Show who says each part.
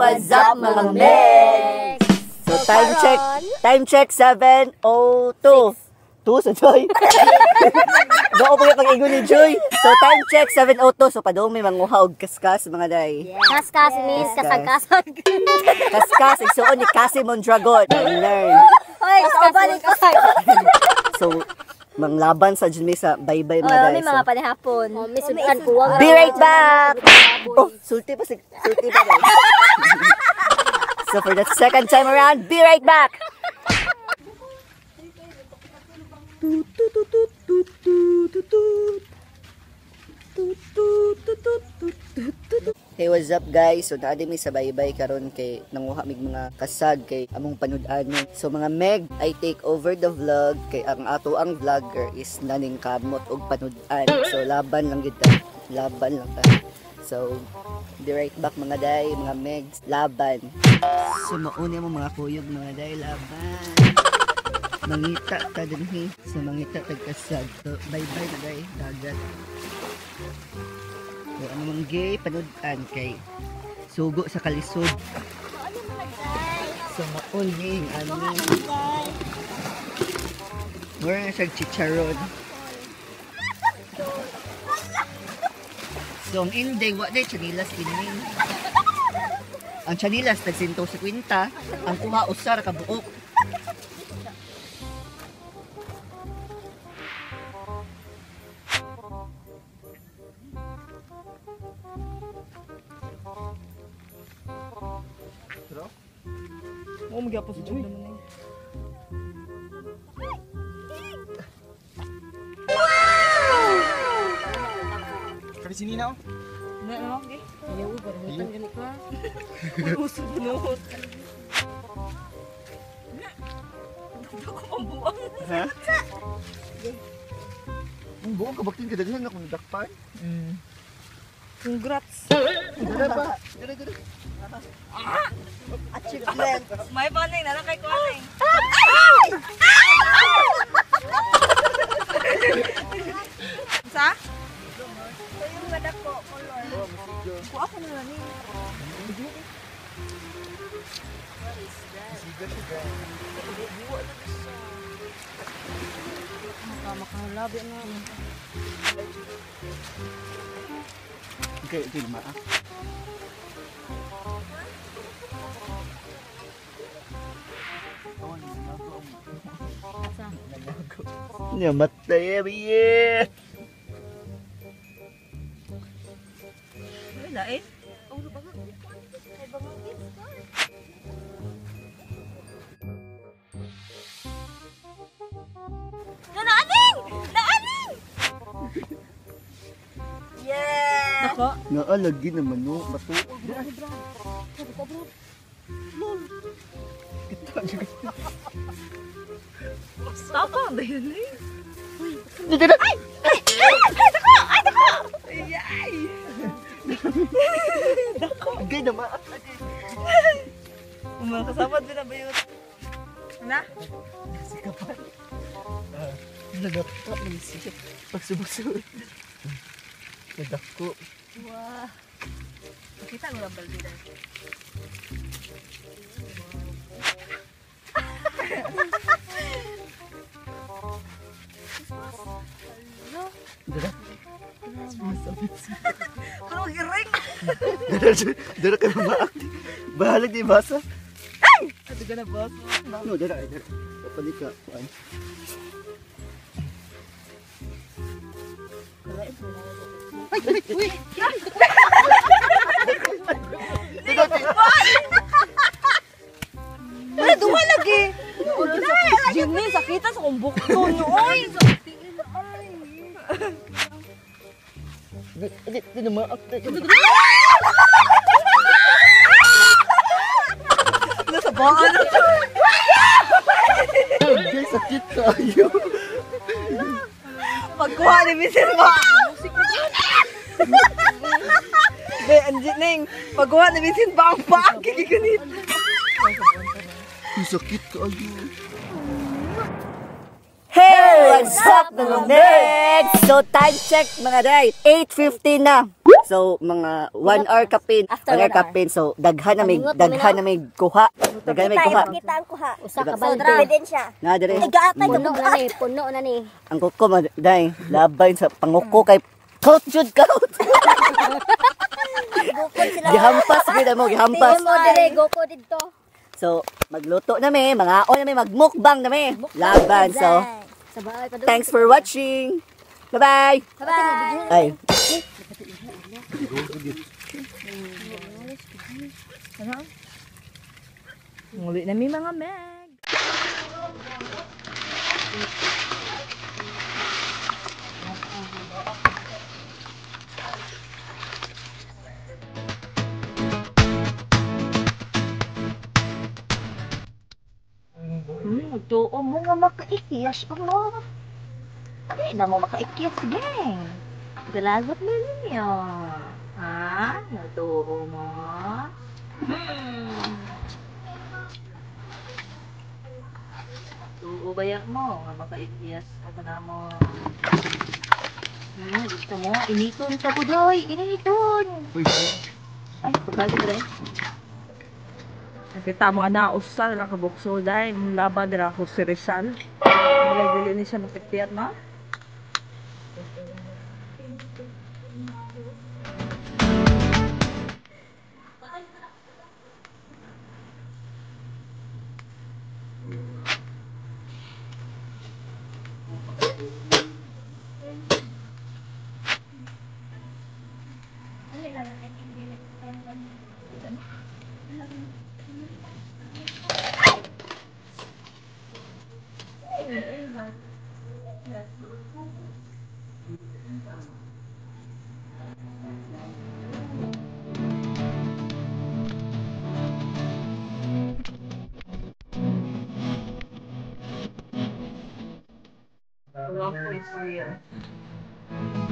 Speaker 1: What's up, mga Megs? So time check 7:02. 2 sa Joy. Doon pa pag-ingon ni Joy. So time check 7:02. So padung may manguha og kaskas, mga day.
Speaker 2: Kaskas means kasag-kasag.
Speaker 1: Kaskas igsuon ni Kasi Mondragon. Learn.
Speaker 2: Hoy, kasag.
Speaker 1: So manglaban sa jud mi sa bye-bye, mga
Speaker 2: Oh,
Speaker 1: day.
Speaker 2: may mga
Speaker 1: So,
Speaker 2: panihapon. Oh, may sudan kuwang.
Speaker 1: Be right back. Oh, sulti pa si sulti pa, guys. So for the second time around, be right back. Hey, what's up, guys? So naa mi sa baybay karon kay nanguha mig mga kasag kay among panud-an. So mga Meg, I take over the vlog kay ang ato ang vlogger is naning kamot og panud-an. So laban lang gid ta. Laban lang ta. So be right back, mga day, mga Megs, laban. So mauni mo mga kuyog, mga day, laban. Mangita ta dinhi sa mangita tag kasag. So bye-bye na day, dagat. So ano mang gay panud-an kay sugo sa kalisod. So mauning ano. Mura na siyang chicharon. So ang inday wa day chanilas ining. Ang chanilas tag 150, ang kuha usa ra ka buok.
Speaker 3: Oh, magyapon sa Joy.
Speaker 4: Kani si Nina oh.
Speaker 3: Na ano okay? Ayaw, baramutan gani ka. Uy, usod bunuhot. Ako ang buang.
Speaker 4: Ha? Ang buong kabaktin kadaghan akong nadakpan.
Speaker 3: Congrats.
Speaker 4: Dara pa. Dara dara.
Speaker 1: Achievement.
Speaker 3: May paning, nana kay kuaning. Sa?
Speaker 5: Yung madako color.
Speaker 3: Kuha ko na lang ni.
Speaker 4: Siga siya.
Speaker 3: Makahalabi na.
Speaker 4: Okay, okay ma. Namatay, yeah.
Speaker 3: Wala eh.
Speaker 5: Naaning! Naaning! Yeah!
Speaker 3: Dako.
Speaker 4: Naalagi naman no, bato.
Speaker 3: Tapang ba yun eh?
Speaker 4: Dara.
Speaker 5: Ay, dako!
Speaker 3: Ay!
Speaker 4: Gay na ma.
Speaker 3: Mga kasama din na ba yun? Na?
Speaker 4: Sikapan. Nadakta ni siya. Pagsubok-subok. Nadako.
Speaker 3: Wah. Makita mo lang balde na.
Speaker 4: Dara.
Speaker 3: Pero giring!
Speaker 4: Dara, dara ka maak. Bahalag di basa.
Speaker 3: Ato ka na boss.
Speaker 4: No, dara, dara. Papalit ka. Kuan. Ay, ay, uy.
Speaker 3: Wala, duha lagi! Jimmy, sakita sa kong bukto no, oy!
Speaker 4: Di, di, di na maak.
Speaker 3: Nasa baka na to.
Speaker 4: Gay, sakit kayo.
Speaker 3: Pagkuha ni Mrs. Ma! Be, anjit ning. Pagkuha ni Mrs. Ba ang paak, gigiganit.
Speaker 4: Ang sakit kayo.
Speaker 1: Hey, what's up, mga Megs? So time check, mga day, 8:15 na. So mga 1 hour kapin,
Speaker 2: After
Speaker 1: 1 hour
Speaker 2: one hour.
Speaker 1: kapin. So daghan na may
Speaker 2: Paningot
Speaker 1: daghan na may kuha. Daghan na may
Speaker 5: Kita,
Speaker 1: kuha.
Speaker 5: ipakita ang kuha.
Speaker 2: Usa ka
Speaker 1: Diba?
Speaker 2: baldra.
Speaker 5: Ebidensya.
Speaker 1: Na dire.
Speaker 5: Ay, gaatay
Speaker 2: Puno na ni, puno na ni.
Speaker 1: Ang kuko man day, labay sa panguko kay kaut jud kaut.
Speaker 5: Bukod sila.
Speaker 1: Gihampas gyud mo, gihampas.
Speaker 2: Tingnan mo dire, goko didto.
Speaker 1: So magluto na mi, mga na mi, magmukbang na mi. Laban. So
Speaker 2: Sa bahay pa
Speaker 1: thanks for watching. Bye-bye.
Speaker 2: Bye.
Speaker 1: Ay.
Speaker 3: Muli na mi mga meg. Tuo mo nga makaikiyas mo. Di na mo makaikiyas, geng. Galagot na ninyo. Ha? Natuo mo? Tuo ba yan mo? Nga makaikiyas. Ako na mo. Gusto mo? Initon ka po, doy. Initon. Ay, pagkali ba rin?
Speaker 6: Nakita mo ana usa na kabukso dai laban dira ako si Rizal. Wala dili ni siya makitiyat na. Love is real.